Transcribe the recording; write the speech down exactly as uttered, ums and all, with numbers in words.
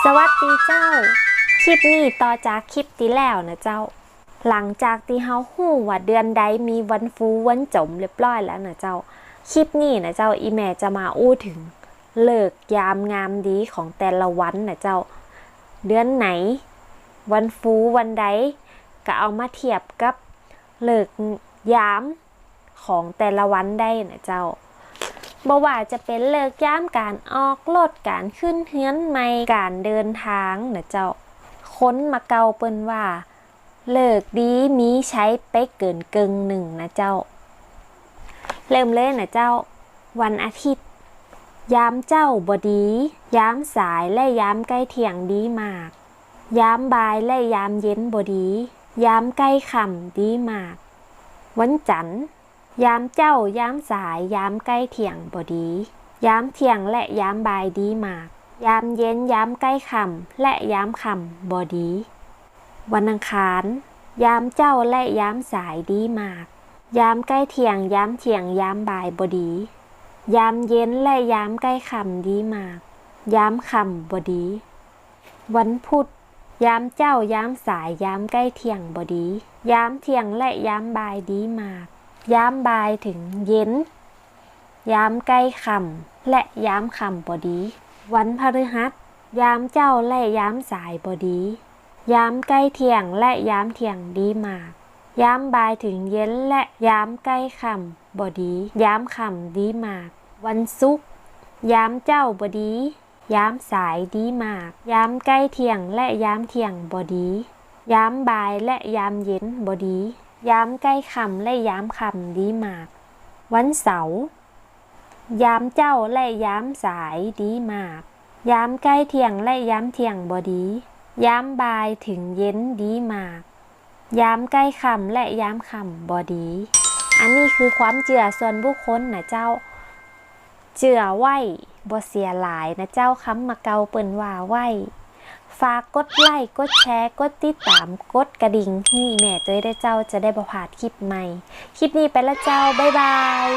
สวัสดีเจ้า คลิปนี้ต่อจากคลิปตี้แล้วนะเจ้า หลังจากตี้เฮาฮู้ว่าเดือนใดมีวันฟูวันจ๋มเรียบร้อยแล้วนะเจ้า คลิปนี้นะเจ้า อี่แม่จะมาอู้เถิงฤกษ์ยามงามดีของแต่ละวันนะเจ้า เดือนไหน วันฟูวันใด ก็เอามาเทียบกับฤกษ์ยามของแต่ละวันได้นะเจ้า บ่ว่าจะเป๋นฤกษ์ยามก๋านออกรถ ก๋านขึ้นเฮือนใหม่ ก๋านเดินตางนะเจ้า คนมาเก่าเปิ้นว่า ฤกษ์ดีมีใจ๊ไปเกินเกิ่งนึ่งนะเจ้า เริ่มเลยนะเจ้า วันอาทิตย์ ยามเจ๊าบ่ดี ยามสายและยามใก้เที่ยงดีมาก ยามบ่ายและยามเย็นบ่ดี ยามใก้ค่ำดีมาก วันจันทร์ ยามเจ๊า ยามสาย ยามใก้เที่ยงบ่ดี ยามเที่ยงและยามบ่ายดีมาก ยามเย็น ยามใก้ค่ำและยามค่ำบ่ดี วันอังคาร ยามเจ๊าและยามสายดีมาก ยามใก้เที่ยง ยามเที่ยง ยามบ่ายบ่ดี ยามเย็นและยามใก้ค่ำดีมาก ยามค่ำบ่ดี วันพุธ ยามเจ๊า ยามสาย ยามใก้เที่ยงบ่ดี ยามเที่ยงและยามบ่ายดีมาก ยามบ่ายเถิงเย็น ยามใก้ค่ำและยามค่ำบ่ดี วันพฤหัส ยามเจ๊าและยามสายบ่ดี ยามใก้เที่ยงและยามเที่ยงดีมาก ยามบ่ายเถิงเย็นและยามใก้ค่ำบ่ดี ยามค่ำดีมาก วันศุกร์ ยามเจ๊าบ่ดี ยามสายดีมาก ยามใก้เที่ยงและยามเที่ยงบ่ดี ยามบ่ายและยามเย็นบ่ดี ยามใก้ค่ำและยามค่ำดีมาก วันเสาร์ ยามเจ๊าและยามสายดีมาก ยามใก้เที่ยงและยามเที่ยงบ่ดี ยามบ่ายเถิงเย็นดีมาก ยามใก้ค่ำและยามค่ำบ่ดี อันนี้คือความเจื้อส่วนบุคคลนะเจ้า เจื้อไว้บ่เสียหลายนะเจ้า กำมาเก่าเปิ้นว่าไว้ ฝากกดไลก์ กดแชร์ กดติดตาม กดกระดิ่งหื้ออี่แม่ตวยเด้อเจ้า จะได้บ่พลาดคลิปใหม่ คลิปนี้ไปละเจ้า บ๊ายบาย